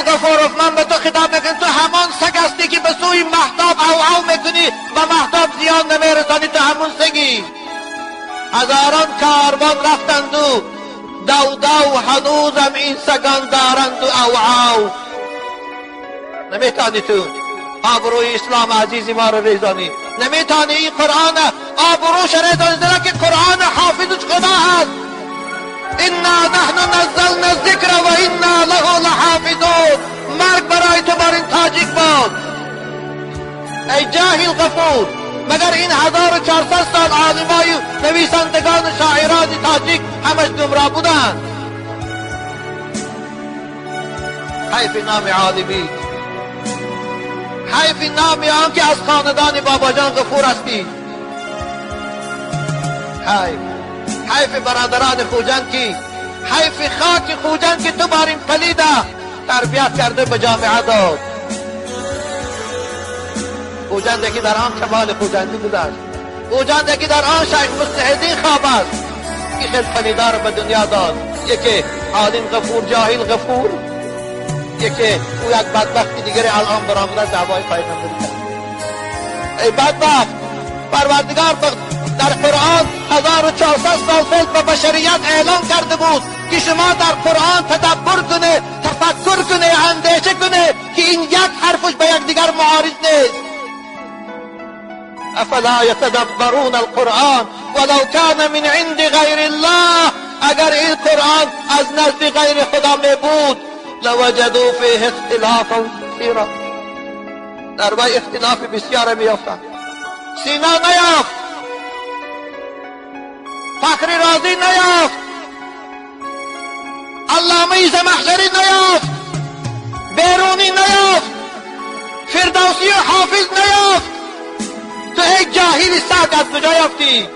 جاهل غفوروف، من به تو خطاب میکنم، تو همان سگ هستی که به سوی مهتاب او او میکنی و مهتاب زیان نمیرسانی، تو همون سگی. هزاران کاروان رفتند و دو دو هنوزم این سگان دارند و او او. نمیتانی تو آبروی اسلام عزیزی ما رو ریزانی، نمیتانی این قرآن آبروش ریزانی، زیرا که قرآن حافظش خدا هست. انا نحن نزلنا الذکر و انا له لحافظون. مرگ برای تو بر این تاجیک باد ای جاهل غفور. مگر این 1400 سال عالمای نویسندگان و شاعران تاجیک همش گمراه بودند؟ حیف نام عالمی، حیف نام آن که از خاندان باباجان غفور هستی. حیف، حیف برادران خوجند کی، حیف خاک خوجند که تو بار این پلیده تربیت کرده به جامعه داد. خوجند که در آن کمال خوجندی بوده است، خوجند که در آن شیخ مصلح خواب است که خیلی پلیدار به دنیا داد. یکی عالم غفور، جاهل غفور، یکی او یک بدبخت دیگری الان برآمده دعوای پیغمبری کرد. ای بدبخت، پروردگار در قرآن 1400 سال پیش به بشریت اعلام کرده بود که شما در قرآن تدبر کنه، تفکر کنه، اندیشه کنه که این یک حرفش به یکدیگر معارض نیست. افلا یتدبرون القرآن ولو کان من عند غیر الله. اگر این قرآن از نزد غیر خدا می بود لوجدوا فیه اختلافا کثیرا، در وی اختلاف بسیار می یافتند. سینا نیافت، فخر رازی نیافت، علامه زمخشری نیافت، بیرونی نیافت، فردوسی و حافظ نیافت. تو ای جاهل سگ از کجا یافتی؟